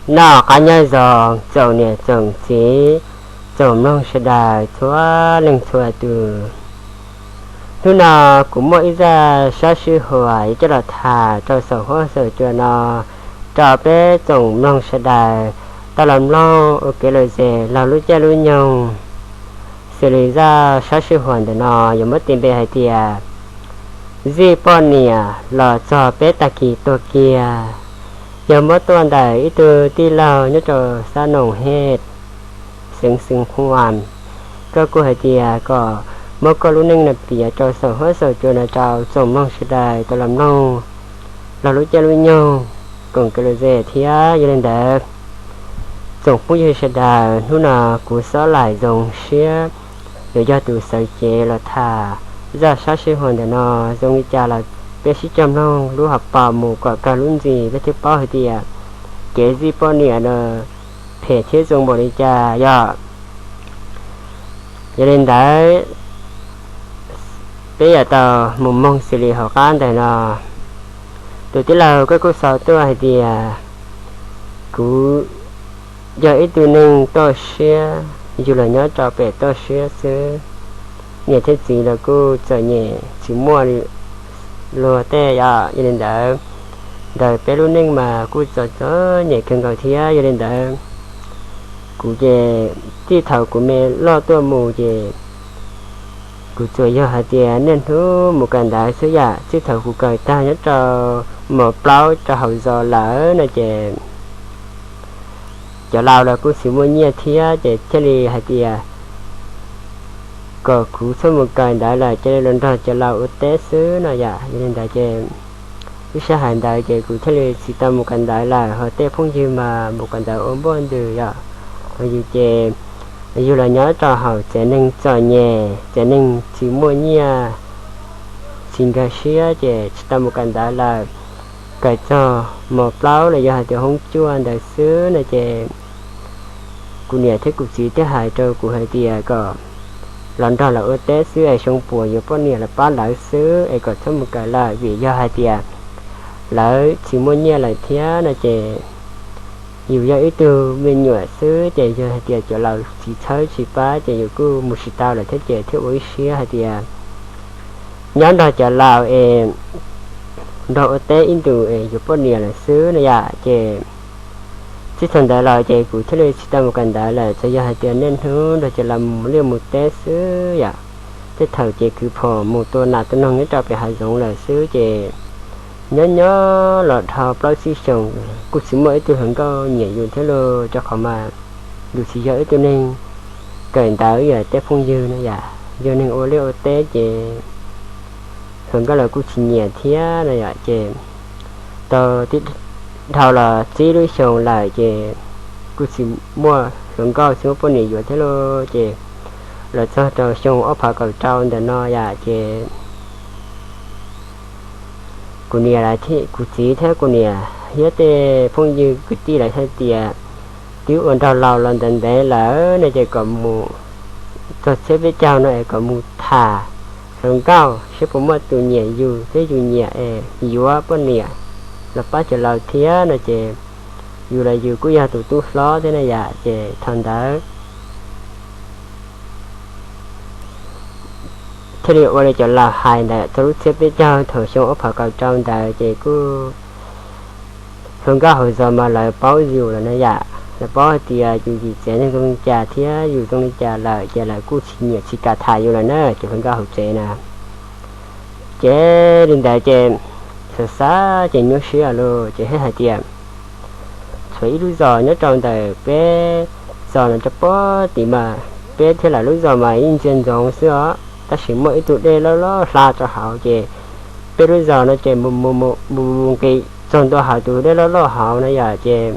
Noj qab nyob zoo tsoom niam tsoom txiv, tsoom mloog sawv daws txhua leej txhua tus. Hnub no kuv muaj ib zaj sab sij huam yuav coj los tham rau saum huab saum cua no rau peb tsoom mloog sawv daws tau los mloog ua kev lom zem laug lub caij lub nyoog. Xws li zaj sab sij huam ntawm no yuav muab tis npe hais tias zij poj niam los txog peb tag kis tuag kiag. Yog muab tuaj ntawm ib tug tij laug nyob rau xab noos hej xeev xeev khuam. Koj kuj hais tias kom muab koj lub neej no piav rau saum huab saum cua no rau tsoom mloog sawv daws tau los mloog laug lub caij lub nyoog koom kev lom zem thiab. Yog li ntawd, tsoom phooj ywg sawv daws, hnub no kuv Xob Laim zoo siab yuav yog tus sawv cev los tham zaj sab sij huam ntawm no. Zoo li cas los peb sib cog mloog lub hauv paus mus kom kawg lub ntxis peb thiaj paub hais tias kev zij poj niam no phem thiab zoo npaum li cas yog. Yog li ntawd, peb yuav tau mus mloog xws li hauv qab ntawm no. Tus tij laug koj kuj xaus tuaj hais tias, kuv yog ib tug neeg toj siab, yug los nyob rau pem toj siab xwb. Niam thiab txiv los kuj txom nyem tsis muaj luag tej yom. Yog li ntawd, ntawm peb lub neej mas kuj txom txom nyem kawg nkaus thiab. Yog li ntawd, kuv ces txij thaum kuv me loj tuaj mus ces kuv tsuas yog hais tias niaj hnub mus kawm ntawv xwb yam. Txij thaum kuv kawm tag nyob rau mos plaub rau hauv zos lawm no ces cov laus los kuj tsis muaj nyiaj thiab ces thiaj li hais tias kom kuv txhob mus kawm ntawv lawm, cia li los nrog cov laus ua teb xwb no yom. Yog li ntawd ces lub sij hawm ntawd ces kuv thiaj li tsis tau mus kawm ntawv lawm, ho tej phooj ywg mas mus kawm ntawv ua npuaj ntws yom. Ho yus ces yus los nyob rau hauv tsev neeg txom nyem, tsev neeg tsis muaj nyiaj, tsis nkag siab ces tsis tau mus kawm ntawv lawm. Kawm txog mos plaub los yog hais tias hoob cuaj ntawd xwb no ces kuv niam thiab kuv txiv thiaj hais rau kuv hais tias kom los nrog lawv ua teb xwb es xyoo puas yuav poj niam los pab lawv xwb es kom txhob mus kawm lawm, vim yog hais tias lawv tsis muaj nyiaj lawm thiab no ces yus yog ib tug me nyuam xwb ces yog hais tias cov laus tsis txhawb tsis pab ces yus kuj mus tsis tau lawm thiab ces thiaj ua ib siab hais tias nyob nrog cov laus es nrog ua teb ib ntus es yuav poj niam lawm xwb no yom. Ces txij thaum ntawd los ces kuv thiaj li tsis tau mus kawm ntawv lawm, tsuas yog hais tias niaj hnub nrog cov laus mus liaj mus teb xwb yom. Tej thaum ces kwv phom mus tua nas tua noog nyob rau pem hav zoov lawm xwb ces nyob nyob los dhau plaub tsib xyoos kuj tsis muaj ib tug hluas nkauj nyiam yus thiab lauj, rau qhov mas yus tsis yog ib tug neeg kawm ntawv ib yam tej phooj ywg no yom, yog neeg ua liaj ua teb ces hluas nkauj los kuj tsis nyiam thiab no yom. Ces tau tib dhau los tsib lub xyoos lawm ces kuj tsis muaj hluas nkauj tsis muaj poj niam yuav thiab lauj. Ces los txog rau xyoo ob phav kaum rau ntawm no yom ces kuv niam, kuv txiv thiab kuv niam thiab tej phooj ywg kwv tij lawv hais tias twb ua nraug laus los ntev ntev lawm no ces kom mus txog txhiab peb caug no es kom mus tham hluas nkauj saib puas muaj tus nyiam yus thiab yus nyiam es yuav poj niam los pab cov laus thiab no ces yus los yus kuj yog tus tub hlob thiab na yom. Ces thaum ntawd thiaj li ua li cov laus hais ntawd, txog lub txhiab peb caug thaum xyoo ob phav kaum rau ntawd ces kuj hluas nkauj hauv zos mas lawv paub yus lawm na yom, lawv paub hais tias yus yim tsev neeg zoo li cas thiab yus zoo li cas lawm ces lawv kuj tsis nyiam tsis kam tham yus lawm na, cov hluas nkauj hauv tsev na. Ces li ntawd ces xav xav ces nyuaj siab lauj, ces thiaj hais tias tshuav ib lub zos nyob rau ntawm peb zos no rau pem tid mas peb thiab lawv lub zos mas ib ntsia ntsoov xwb os, tab sis muaj ib tug dej loj loj hla rau hauv ces peb lub zos no ces mus mus mus mus nqis txog ntua hauv tus dej loj loj hauv no yom. Ces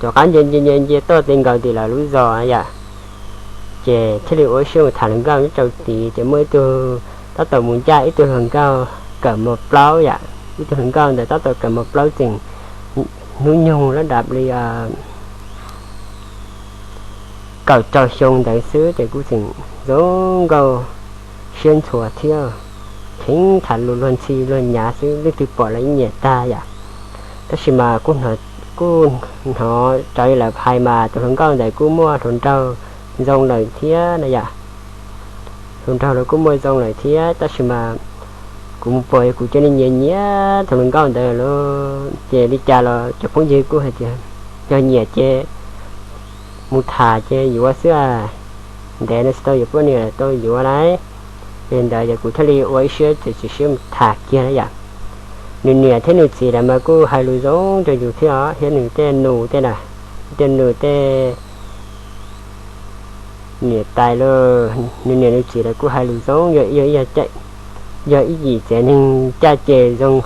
rov qab nce nce nce nce toj ti nkaus tim lawv lub zos yom. Ces thiaj li ua ib siab mus tham hluas nkauj nyob rau tid ces muaj ib tug tab tom mus ncaj ib tug hluas nkauj kawm mos plaub yom. Ib tug hluas nkauj ntawd tab tom kawm mos plaub tseem hnub nyoog lab dab li kaum rau xyoo ntawd xwb ces kuj tseem zoo nkauj siab ntxhua thiab, kheev tham lus luag ntxhi luag nyav xwb, leej twg pom los yeej nyiam tag yom. Tab sis mas kuj hnov kuj hnov raws li lawv hais mas tus hluas nkauj ntawd kuj muaj hluas nraug zoo lawm thiab na yom. Hluas nraug los kuj muaj zoo lawm thiab, tab sis mas kuv mus pom kuv cia li nyiam nyiam tus hluas nkauj ntawd lawm. Ces li cas los cov phooj ywg kuj hais tias yog nyiam ces mus tham ces yuav xwb, ntev no tsis tau yuav poj niam tau yuav lauj. Ces ntawd ces kuv thiaj li ua ib siab txiav txim siab mus tham kiag na yom. Nws niam thiab nws txiv lawv mas kuj hais lus zoo rau yus thiab os, thiab nws tej nus tej na, tej nus tej niam tais los nws niam nws txiv lawv kuj hais lus zoo, yog ib yam, yog ib yim tsev neeg caj ces zoo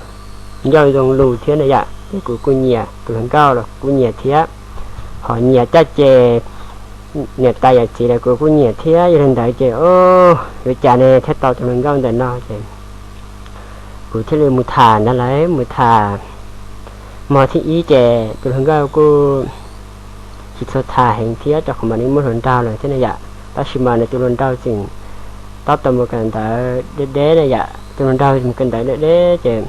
ncauj zoo lus thiab na yom. Ces kuv kuj nyiam tus hluas nkauj los kuj nyiam thiab, ho nyiam caj ces niam tais yawm txiv lawv kuj kuj nyiam thiab. Yog li ntawd ces yuav cas ne thiaj tau tus hluas nkauj ntawm no ces kuv thiaj li mus tham ntag lauj. Mus tham hmo thib ib ces tus hluas nkauj kuj tsis txhua tham heev thiab rau qhov mas nws muaj hluas nraug lawm thiab na yom. Tab sis mas nws tus hluas nraug tseem tab tom mus kawm ntawv deb deb na yom, tus hluas nraug mus kawm ntawv deb deb ces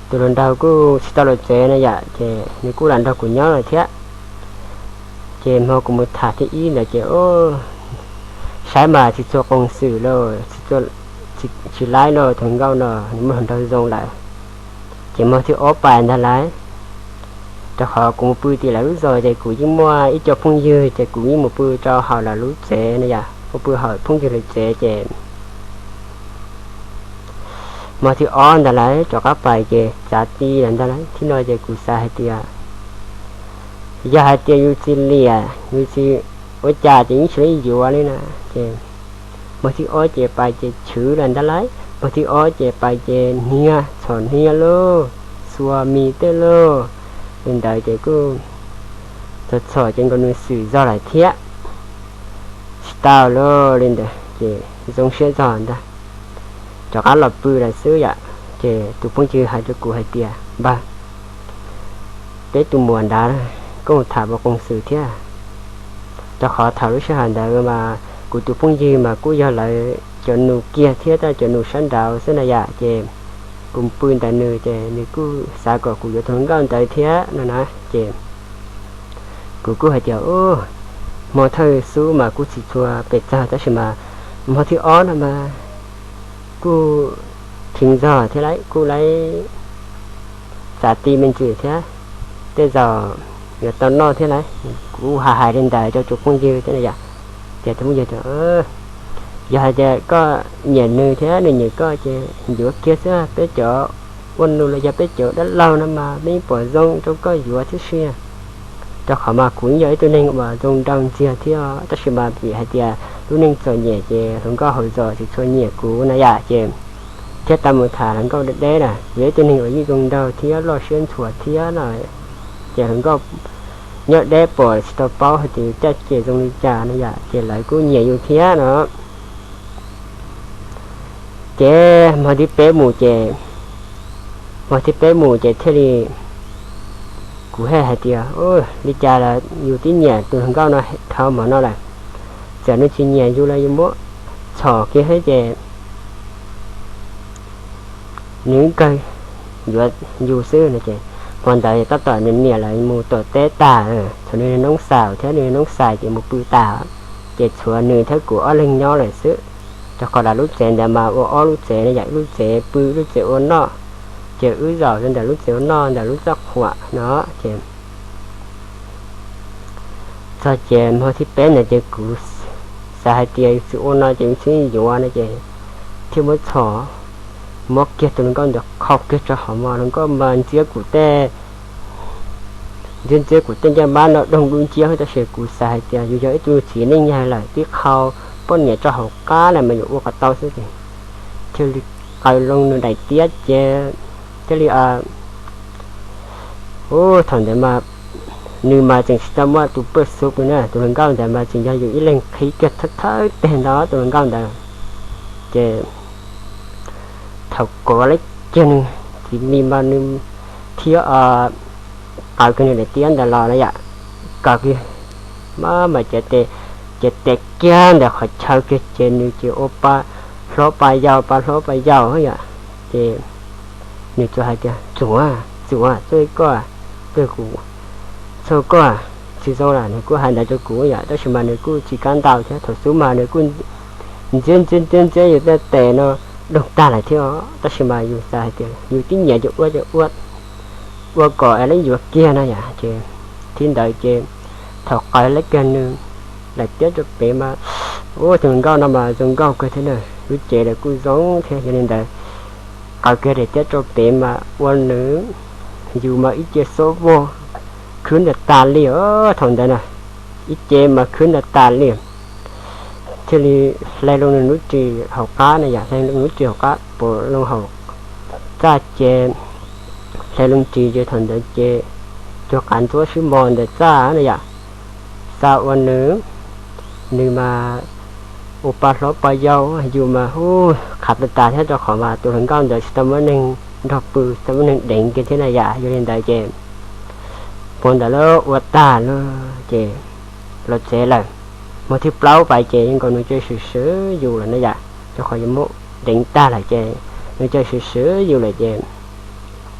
tus hluas nraug kuj tsis tau los tsev na yom, ces nws kuj lam nrog kuv nyob lawm thiab. Ces hmo kuv mus tham thib ib ntawd ces saib mas tsis txhua qoos xwm lauj, tsis laib lauj, tus hluas nkauj no nws muaj hluas nraug zoo lawm. Ces hmo thib ob pais ntag lauj, rau qhov kuv mus pw tim lawv lub zos ces kuv yeej muaj ib co phooj ywg ces kuv yeej mus pw rau hauv lawv lub tsev na yom, mus pw hauv phooj ywg lawv tsev ces hmo thib ob ntag lauj rov qab pais ces txav ti lawm ntag lauj. Thib no ces kuv xav hais tias yog hais tias yus tsis liam yus tsis ua cas ces yeej tsis laib yuav li na. Ces hmo thib ob ces pais ces chwv lawm ntag lauj, hmo thib ob ces pais ces hnia, txhom hnia lauj, xuas mis tej lauj. Li ntawd ces kuj txhom txhom ces nkaus nws xwm zog lawm thiab. Tsis tau lauj, li ntawd ces zoo siab zog ntag, rov qab los pw lawm xwb yom. Ces tus phooj ywg hais rau kuv hais tias npawg, peb tus muam nrad koj mus tham puas qoos xwm thiab? Rau qhov thaum lub sij hawm ntawd mas kuv tus phooj ywg mas kuj yog lawv cov nus kiag thiab tab cov nus sab nraud xwb na yom. Ces kuv pw ntawm nws ces nws kuj xav kom kuv yuav tus hluas nkauj ntawd thiab no na. Ces kuv kuj hais tias hmo thawj xub mas kuj tsis tshua pes tsawg tab sis mas hmo thib ob no mas kuj kheev zog thiab lauj, kuj laib txav ti me ntsis thiab, tej zaum yuav tau noj thiab lauj. Kuv hais hais li ntawd rau tus phooj ywg thiab na yom. Ces tus phooj ywg tias yog hais tias koj nyiam nws thiab nws nyiam koj ces yuav kiag xwb, peb cov ua nus los yog peb cov dab laug no mas peb yeej pom zoo rau koj yuav thiab sia. Rau qhov mas kuv yeej yog ib tug neeg uas zoo nraug ntxiag thiab tab sis mas vim hais tias lub neej txom nyem ces hluas nkauj hauv zos tsis tshua nyiam kuv na yom. Ces thiaj tau mus tham hluas nkauj deb deb na, yog ib tug neeg uas yeej zoo nraug thiab loj siab ntxhua thiab no. Ces hluas nkauj nyob deb pom tsis tau paub hais tias caj ces zoo li cas no yom, ces lawv kuj nyiam yus thiab no. Ces hmo thib peb mus ces, hmo thib peb mus ces thiaj li, kuv thiaj hais tias li cas los yus twb nyiam tus hluas nkauj no dhau hmo no lawm, txawm nws tsis nyiam yus los yus muab txhom kiag thiab ces nws kawg yuav yus xwb no. Ces hmo ntawd tab tom nws niam lawv mus tom teb tag, txhua nws noob xaus thiab nws noob xais ces mus pw tag, ces tshuav nws thiab kuv ob leeg nyob lawm xwb. Rau qhov lawv lub tsev ntawd mas ua ob lub tsev no yom, ib lub tsev pw ib lub tsev ua noj, ces wb zaum rau ntawm lub tsev ua noj ntawm lub txaj qhuam no. Ces txog ces hmo thib peb ntawd ces kuv xav hais tias yus tsis ua no ces yus tsis yuav no ces thiaj muab txhom, muab kiag tus hluas nkauj ntawd qhau kiag rau hauv mos. Hluas nkauj mas ntxiab kuv tej, ntxiab ntxiab kuv tej ncaj npab no doog dub nciab, tab sis kuv xav hais tias yus yog ib tug txiv neej yag lawm twb qhau poj niam rau hauv qab lawm mas yuav ua kom tau xwb ces thiaj li qaws loo nws daim tiab ces thiaj li Ub, thaum ntawd mas nws mas tseem tsis tau muaj tus paj xub li na, tus hluas nkauj ntawd mas tseem yog yus ib leeg qhib kiag thawj thawj teg ntawd tus hluas nkauj ntawd. Ces thaum kov lawm kiag nws, txiv li mas nws thiab qaws kiag nws daim tiab ntawd los na yom, qaws kiag mas mas ces tes, ces tes kiag ntawm qhov chaw kiag ces nws ces ua pa hlob pa yau pa hlob pa yau yom. Ces nws tsuas hais tias, Tsuav, Yuav txuj koj, txuj kuv, txuj koj, tsis zoo lawm. Nws kuj hais ntawd rau kuv yom, tab sis mas nws kuj tsis kam ntau thiab. Thaum xub mas nws kuj ntxiab ntxiab ntxiab ntxiab yus tej tes no doog tag lawm thiab os. Tab sis mas yus xav hais tias yus twb nyiam ces ua ces ua, ua kom es lawv yuav kiag no yom. Ces thaum ntawd ces thaum qaws lawv kiag nws daim tiab rau pem mas, ua tus hluas nkauj no mas zoo nkauj kawg thiab na, lub cev lawv kuj zoo thiab. Yog li ntawd qaws kiag daim tiab rau pem mas ua nws, yus mas ib ce xob vog khwb ntawm tas li os. Thaum ntawd na ib ce mas khwb ntawm tas li, thiaj li hle loo nws lub ris hauv qab na yom, hle loo lub ris hauv qab pom loo hauv txaj ces hle loo ris ces thaum ntawd ces cuag qav ntxuab sib mos ntawm txaj na yom. Xa ua nws, nws mas ua pa hlob pa yau, yus mas hu qhav tas tas thiab rau qhov mas tus hluas nkauj ntawd tsis tau muaj neeg nrog pw, tsis tau muaj neeg deev kiag thiab na yom. Yog li ntawd ces hmo ntawd lawv ua tag lawm ces los tsev lawm. Hmo thib plaub pais ces zoo nkaus nws cia swm swm yus lawm na yom, rau qhov yus muab deev tag lawm ces nws cia swm swm yus lawm ces,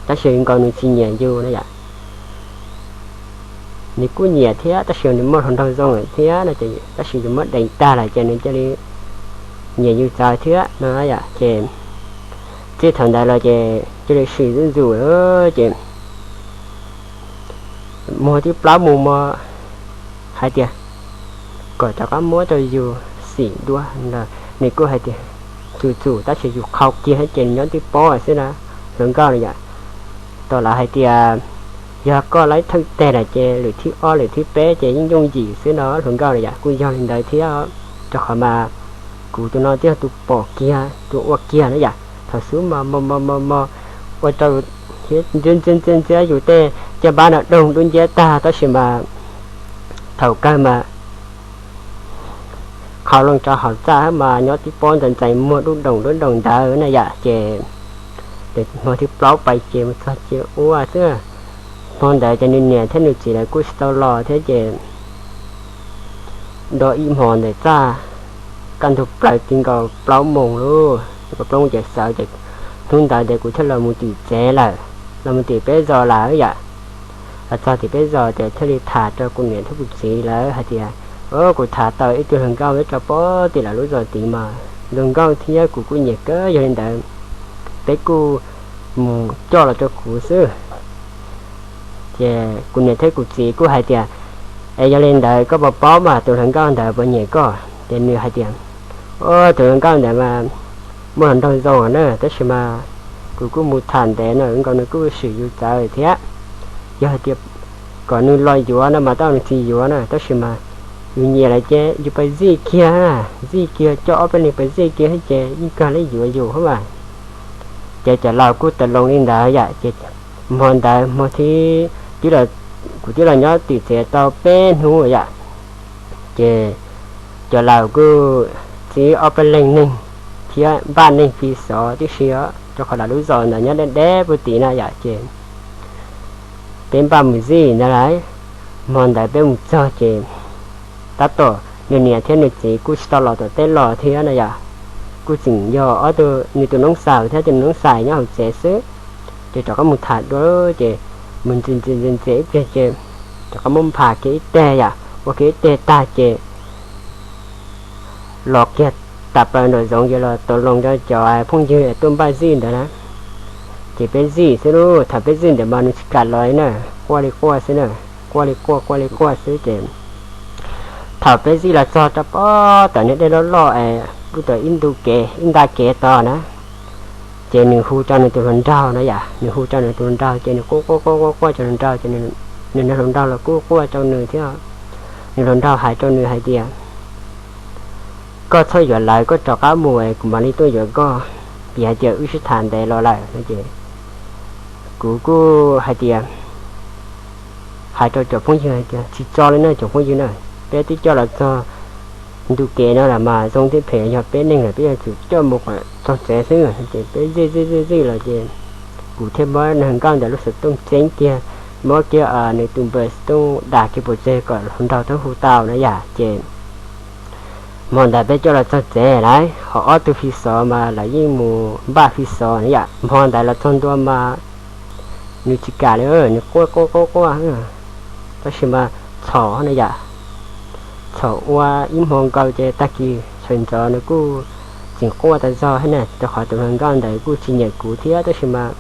tab sis nkaus nws tsis nyiam yus na yom. Nws kuj nyiam thiab tab sis nws muaj hluas nraug zoo lawm thiab no ces, tab sis yus muab deev tag lawm ces nws cia li nyiam yus txawv thiab no yom. Ces txij thaum ntawd los ces cia li swm zuj zus ces hmo thib plaub mus mas hais tias kom rov qab muab rau yus xim dua los nws kuj hais tias txum txum tab sis yus qhau kiag ces nws nyob tib pob xwb na, hluas nkauj na yom. Tau lawv hais tias yog koj laib thawj teg lawm ces lwm thib ob lwm thib peb ces yeej yooj yim xwb no hluas nkauj na yom. Kuj yog li ntawd thiab, rau qhov mas kuv tus no twb yog tus pom kiag tus ua kiag na yom. Thaum xub mas mos mos mos mos ua rau thiab ntxiab ntxiab ntxiab ntxiab yus tej caj npab no doog dub nciab tag tab sis mas thaum kawg mas qhau loo rau hauv txaj mas nyob tib pob ntxais ntxais muag dub doom dub doom ntawd na yom. Ces hmo thib plaub pais ces mus txog ces ua xwb. Hmo ntawd ces nws niam thiab nws txiv lawv kuj tsis tau los thiab ces do ib hmos ntawm txaj, kaj ntug plaws ti nkaus plaub moos lauj, nkaus plaub moos ces sawv ces hnub ntawd ces kuv thiaj los mus tim tsev lawm, los mus tim peb zos lawm yom. Los txog tim peb zos ces thiaj li tham rau kuv niam thiab kuv txiv lawv hais tias, o, kuv tham tau ib tug hluas nkauj nyob rau pem tim lawv lub zos tid mas zoo nkauj thiab kuv kuj nyiam kawg, yog li ntawd peb kuj mus coj los rau kuv xwb. Ces kuv niam thiab kuv txiv kuj hais tias, es yog li ntawd koj puas paub mas tus hluas nkauj ntawd puas nyiam koj? Ces nws hais tias, o, tus hluas nkauj ntawd mas muaj hluas nraug zoo na, tab sis mas kuv kuj mus tham ntev no nkaus nws kuj swm yus txawv thiab. Yog hais tias kom nws los yuav no mas tau nws tsis yuav na, tab sis mas yus nyiam lawm ces yus pais zij kiag, zij kiag coj ob peb leeg pais zij kiag ces yeej kawg li yuav yus hab mas. Ces cov laus kuj tawm loo li ntawd yom. Ces hmo ntawd hmo thib, kuv twb los nyob tim tsev tau peb hnub yom. Ces cov laus kuj txib ob peb leeg neeg thiab npaj neeg fi xov tib si os, rau qhov lawv lub zos ntawd nyob deb deb puag tim no yom. Ces peb npaj mus zij ntawd lawm. Hmo ntawd peb mus txog ces tab tom nws niam thiab nws txiv kuj tsis tau los tom teb los thiab no yom. Kuj tseem yog ob tug, nws tus noob xaus thiab tus noob xais nyob hauv tsev xwb. Ces rov qab mus tham dua ces mus ntxias ntxias ntxias ntxias ib pliag ces rov qab muab nphas kiag ib teg yom, ua kiag ib teg tag ces los kiag tas plaws nraum zoov ces los tau loo rau cov phooj ywg es tuaj npaj zij ntawd na. Ces peb zij xwb lauj, thaum peb zij ntawd mas nws tsis kam los li na, quaj li quaj xwb na, quaj li quaj quaj li quaj xwb ces thaum peb zij los txog rau pem tom niag dej loj loj es pub tau ib ntu kev ib nta kev tod na, ces nws hu rau nws tus hluas nraug na yom, nws hu rau nws tus hluas nraug ces nws quaj quaj quaj quaj rau hluas nraug ces nws niag hluas nraug los kuj quaj rau nws thiab. Nws hluas nraug hais rau nws hais tias, koj txhob yuav lawv, koj rov qab mus es kuv mam li tuaj yuav koj, vim hais tias wb sib tham ntev los lawm no ces kuv kuj hais tias, hais rau cov phooj ywg hais tias tsis tso li na cov phooj ywg na, peb twb coj los txog ntu kev no lawm mas zoo thiab phem yog peb neeg lawm peb yuav tsum coj mus kom txog tsev xwb. Ces peb zij zij zij zij los ces kuv thiaj muab niag hluas nkauj ntawd lub xov tooj txeeb kiag, muab kiag nws tus npawb xov tooj dag kiag pov tseg kom hluas nraug tau hu tau na yom. Ces hmo ntawd peb coj los txog tsev lawm, ho ob tug fi xov mas lawv yeej mus npaj fi xov na yom. Hmo ntawd los txog ntua mas nws tsis kam li, nws quaj quaj quaj quaj, tab sis mas txhaum na yom, txhaum ua ib hmo nkaus ces tag kis sawv ntxov nws kuj tseem quaj tas zog thiab na, rau qhov tus hluas nkauj ntawd kuj tsis nyiam kuv thiab tab sis mas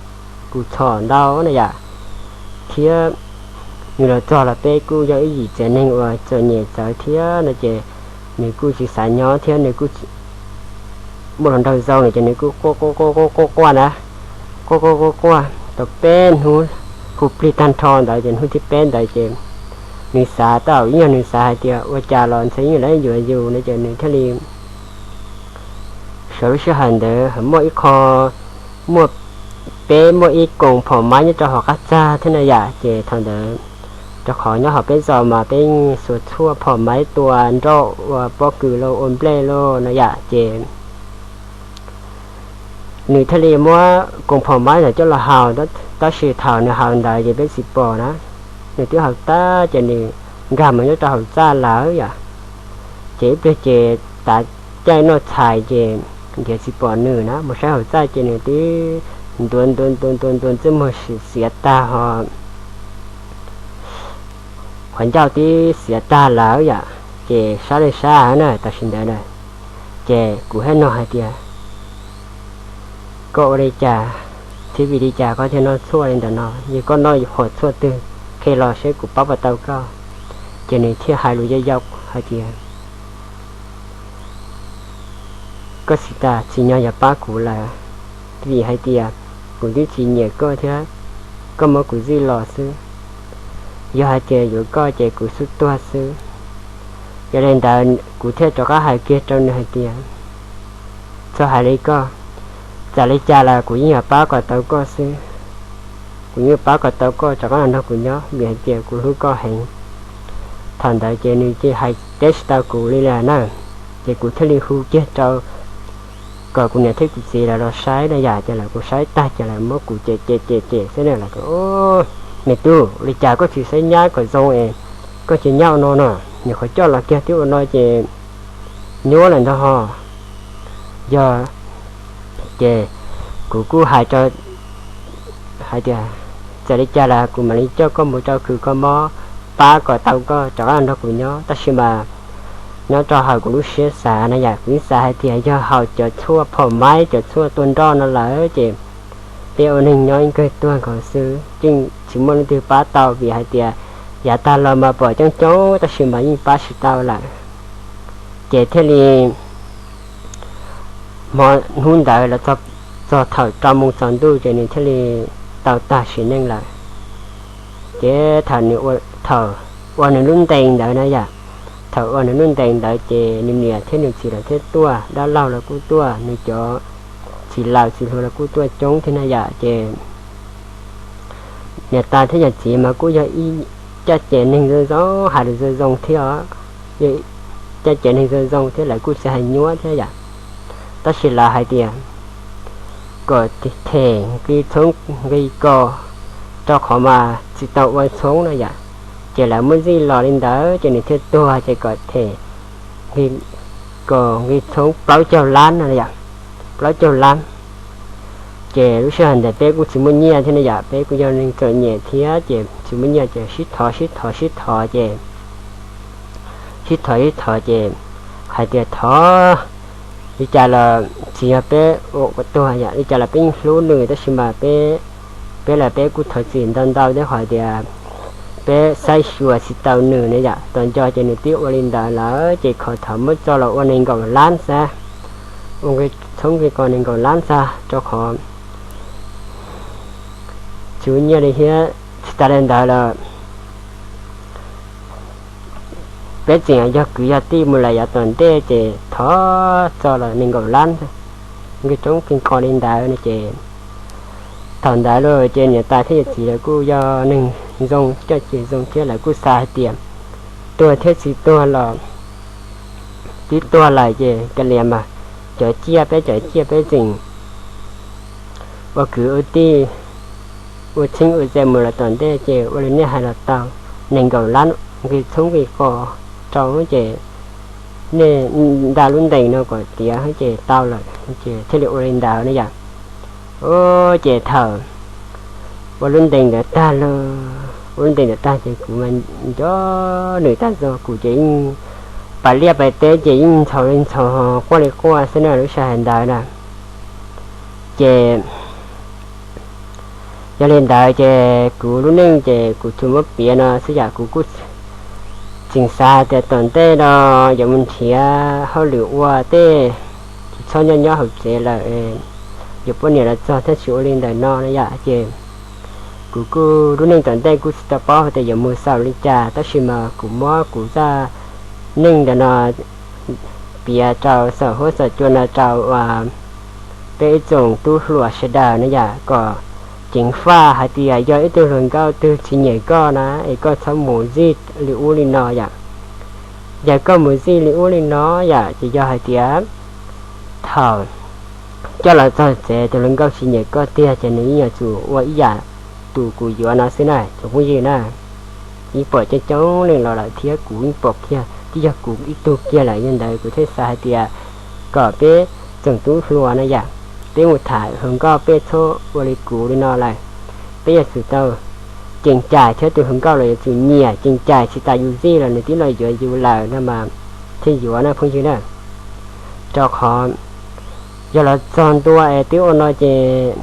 kuv txhaum ntau na yom, thiab nws los txog los peb kuj yog ib yim tsev neeg uas txom nyem txawv thiab no ces nws kuj tsis xav nyob thiab nws kuj muaj hluas nraug zoo no ces nws kuj quaj quaj quaj quaj quaj na, quaj quaj quaj quaj tau peb hnub, hu plig tag nrho ntawd ces hnub thib peb ntawd ces nws xav tau ib nyuag, nws xav hais tias ua cas los ntshe yeej lawv yuav yus no ces nws thiaj li sawv lub sij hawm ntawd muaj ib qho, muaj, peb muaj ib koos phom maib nyob rau hauv qab txag thiab na yom, ces thaum ntawd rau qhov nyob hauv peb zos mas peb yeej xuas tshuaj phom maib tua nroj ua pob kws los ua nplej los no yom, ces nws thiaj li muab koos phom maib ntawd coj los haus, tab sis thaum nws haus ntawd ces peb tsis pom na, nws twb haus tag ces nws nkag mus nyob rau hauv txaj lawm yom, ces ib pliag ces tav caij noj tshais ces nrhiav tsis pom nws na, mus saib hauv txaj ces nws twb ntuav ntuav ntuav ntuav ntuav ntuav ntsej muag xiav tag ho qhov ncauj twb xiav tag lawm yom, ces sab li sab na tam sim ntawd na, ces kuv thiaj nug hais tias koj ua li cas thiab vim li cas koj thiaj noj tshuaj li ntawm no, yog koj noj qhov tshuaj twg qhia los seb kuv pab puas tau koj. Ces nws thiaj hais lus yau yau hais tias koj tsis tas tsim nyog yuav pab kuv lawm, vim hais tias kuv twb tsis nyiam koj thiab, koj muab kuv zij los xwb, yog hais tias yuav koj ces kuv xub tuag xwb. Yog li ntawd kuv thiaj rov qab hais kiag rau nws hais tias txhob hais li koj, txawm li cas los kuv yeej yuav pab kom tau koj xwb, kuv yeej yuav pab kom tau koj rov qab los nrog kuv nyob vim hais tias kuv hlub koj heev. Thaum ntawd ces nws ces hais teb tsis tau kuv li lawm na, ces kuv thiaj li hu kiag rau kom kuv niam thiab kuv txiv lawv los saib na yom, ces lawv kuj saib tag ces lawv muab kuv cem cem cem cem xwb na, lawv tias me tub, ua li cas koj tsis saib nyab kom zoo es koj cia li nyob no no, nyuam qhuav coj los kiag twb ua no ces nyuab lawm ntag ho. Yog ces kuv kuj hais rau hais tias txawm li cas los kuv mam li coj koj mus rau kws kho mob, pab kom tau koj rov qab los nrog kuv nyob, tab sis mas nyob rau hauv kuv lub siab xav na yom, kuv yeej xav hais tias yog haus cov tshuaj phom maib, cov tshuaj tua nroj no lawm ces peb ua neeg nyob yeej kawg tuag nkaus xwb, yeej tsis muaj leej twg pab tau vim hais tias yav tag los mas pom coob coob tab sis mas yeej pab tsis tau lawm. Ces thiaj li hmo hnub ntawd los txog thaum rau moos tsaus ntuj ces nws thiaj li tau tag sim neej lawm. Ces thaum nws ua, thaum ua nws lub ntees ntawd na yom, thaum ua nws lub ntees ntawd ces nws niam thiab nws txiv lawv thiaj tuaj, dab laug los kuj tuaj, nws cov txiv laus txiv hluas los kuj tuaj coob thiab na yom, ces niam tais thiab yawm txiv mas kuj yog ib caj ces neeg zoo zoo, hais lus zoo zoo thiab os, yog caj ces neeg zoo zoo thiab lawv kuj tsis hais nyuab thiab yom, tab sis lawv hais tias kom them nqi txhoob nqi kos rau qhov mas tsis tau ua txhoob na yom, ces lawv muab zij los li ntawd ces nws thiaj tuag ces kom them nqi kos nqi txhoob plaub caug lab no yom, plaub caug lab. Ces lub sij hawm ntawd peb kuj tsis muaj nyiaj thiab ne yom, peb kuj yog neeg txom nyem thiab ces tsis muaj nyiaj ces sib thov sib thov sib thov ces sib thov sib thov ces hais tias thov li cas los tsis yog peb ua kom tuag yom, li cas los peb yeej hlub nws tab sis mas peb, peb los peb kuj thov txim ntau ntau thiab qhov tias peb saib xyuas tsis tau nws ne yom, tos nco ces nws twb ua li ntawd lawm ces khov thov muab tso los ua nees nkaum lab xwb, ua nqi txhoob nqi kos nees nkaum lab xwb rau qhov tsis muaj nyiaj li thiab. Tsis tas li ntawd los peb tseem yog kwv yog tij mus lawm yav tom ntej ces thov tso los nees nkaum lab nqi txhoob nqi kos li ntawd no ces thaum ntawd los ces niam tais thiab yawm txiv lawv kuj yog neeg zoo coj ces zoo thiab lawv kuj xav hais tias tuag thiab tsis tuag los twb tuag lawm ces kav liam mas cov ciaj peb cov ciaj peb tseem ua kwv ua tij ua txheeb ua ze mus lawm tom ntej ces ua li nej hais los tau, nees nkaum lab nqi txhoob nqi kos rau ces nej nta lub ntees no kom tiav ces tau lawm ces thiaj li ua li ntawd ne yom. Ces thaum ua lub ntees ntawd tag lawm, ua lub ntees ntawd tag ces kuv mas nco nws tag zog, kuv ces yeej pais liaj pais teb ces yeej ntxhov li ntxhov, quaj li quaj xwb na lub sij hawm ntawd na. Ces yog li ntawd ces kuv lub neej ces kuv tsuas muab piav no xwb yam, kuv kuj tseem xav tias tom ntej no yuav mus nrhiav hauj lwm ua tej, tsis txhob nyob nyob hauv tsev lawm, yuav poj niam los txog thiab tsis ua li ntawm no na yam. Ces kuv kuj lub neej tom ntej kuj tsis tau paub hais tias yuav mus xaus li cas, tab sis mas kuv muab kuv zaj neej ntawm no piav rau xaum huab xaum cua no rau peb ib tsoom tub hluas sawv daws na yam, kom ceev faj hais tias yog ib tug hluas nkauj twg tsis nyiam koj na es koj txhob mus zij li ub li no yam. Yog koj mus zij li ub li no yam ces yog hais tias thaum coj los txog tsev tus hluas nkauj tsis nyiam koj tiag ces nws yeej yuav tsum ua ib yam tus kuv yuav no xwb na cov phooj ywg na. Yeej pom coob coob leej los lawm thiab kuv yeej pom kiag twb yog kuv ib tug kiag lawm, yog li ntawd kuv thiaj xav hais tias kom peb tsoom tub hluas na yam, peb mus tham hluas nkauj peb txhob ua li kuv li no lawm. Peb yuav tsum tau ceev cai thiab tus hluas nkauj los yuav tsum nyiam ceev cai, tsis tas yus zij los nws twb los yuav yus lawm no mas thiaj yuav na phooj ywg na. Rau qhov yog los txog ntua es twb ua no ces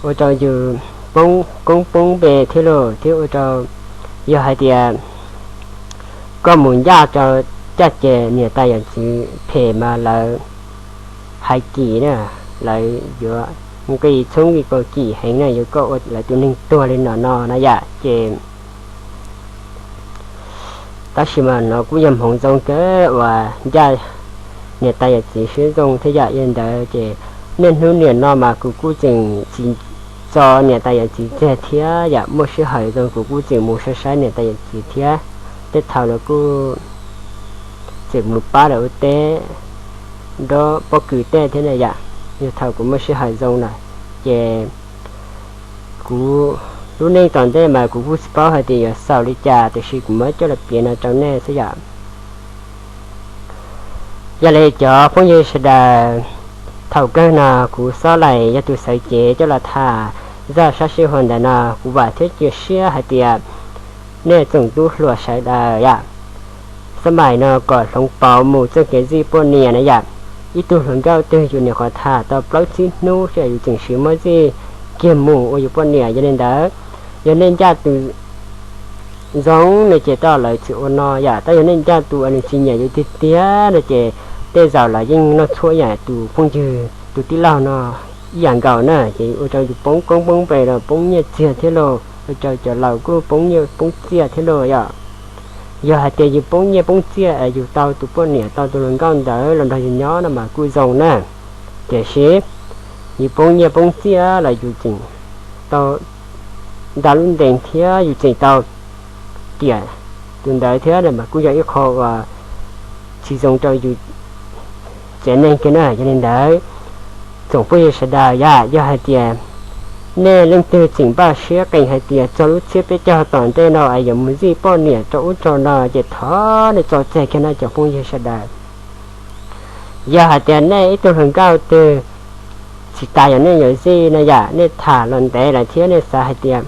ua rau yus poob koob poob npe thiab lauj, thiab ua rau yog hais tias koj mus ncaj rau caj ces niam tais yawm txiv phem mas lawv hais kim na, lawv yuav nqi txhub nqi kaus kim heev na, yuav koj ua lawv tus neeg tuag li no no na yam. Ces tab sis mas no kuj yog hmoov zoo kawg uas ncaj niam tais yawm txiv siab zoo thiab yam. Yog li ntawd ces niaj hnub nim no mas kuv kuj tseem tsis tso niam tais yawm txiv tseg thiab yam, muaj sij hawm zoo kuv kuj tseem mus saib saib niam tais yawm txiv thiab. Tej thaum los kuj tseem mus pab lawv ua teb nrog pob kws tej thiab na yam, yog thaum kuv muaj sij hawm zoo na. Ces kuv lub neej tom ntej mas kuv kuj tsis paub hais tias yuav xaus li cas, tiam sis kuv muab coj los piav no rau nej xwb yam. Yog li cov phooj ywg sawv daws, thaum kawg no kuv Xob Laim yog tus sawv cev coj los tham zaj sab sij huam ntawm no, kuv vam thiab cia siab hais tias nej tsoom tub hluas sawv daws yam, xab maim no kom hloov pauv mus txoj kev zij poj niam na yam. Ib tug hluas nkauj twg yus nyuam qhuav tham tau plaub tsib hnub xwb yus tseem siv muab zij kiag mus ua yus poj niam. Yog li ntawd, yog nej ncaj tus zoo no ces tej lawv tsis ua no yam, tab yog nej ncaj tus uas nws tsis nyiam yus tiag tiag no ces tej zaum los yeej noj tshuaj yam tus phooj ywg tus tij laug no ib yam nkaus na, ces ua rau yus poob koob poob npe los poob nyiaj txiag thiab lauj, ua rau cov laus kuj poob nyiaj poob txiaj thiab lauj yom. Yog hais tias yus poob nyiaj poob txiaj es yus tau tus poj niam tau tus hluas nkauj ntawd los nrog yus nyob no mas kuj zoo na, tiam sis yus poob nyiaj poob txiaj los yus tseem tau nta lub ntees thiab yus tseem tau tiam tus ntawd thiab mas kuj yog ib qho uas tsis zoo rau yus tsev neeg kiag na. Yog li ntawd, tsoom phooj ywg sawv daws yam, yog hais tias nej leej twg tseem npaj siab qees hais tias txog lub txhiab peb caug tom ntej no es yuav mus zij poj niam rau ub rau no ces thov nej tso tseg kiag no cov phooj ywg sawv daws. Yog hais tias nej ib tug hluas nkauj twg tsis tas yog nej yuav zij no yam, nej tham los ntev lawm thiab nej xav hais tias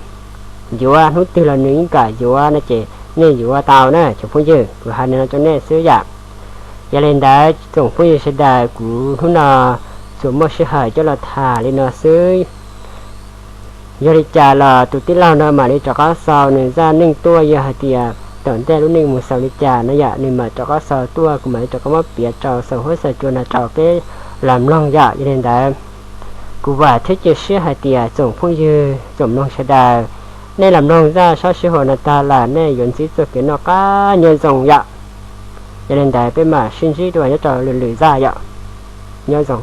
yuav hnub twg los nws yeej kam yuav no ces nej yuav tau na cov phooj ywg, kuv hais li no rau nej xwb yam. Yog li ntawd tsoom phooj ywg sawv daws, kuv hnub no tsuas muaj sij hawm coj los tham li no xwb. Yog li cas los tus tij laug no mam li rov qab sau nws zaj neej tuaj, yog hais tias tom ntej lub neej mus xaus li cas no yam, nws mam rov qab sau tuaj, kuv mam li rov qab muab piav rau xaus huab xaus cua no rau peb los mloog yam. Yog li ntawd, kuv vam thiab cia siab hais tias tsoom phooj ywg tsoom mloog sawv daws, nej los mloog zaj sab sij huam no tag lawm nej yuav ntsib txoj kev noj qab nyob zoo yom. Yog li ntawd peb mam sib ntsib dua nyob rau lwm lwm zaj yom. Nyob zoo.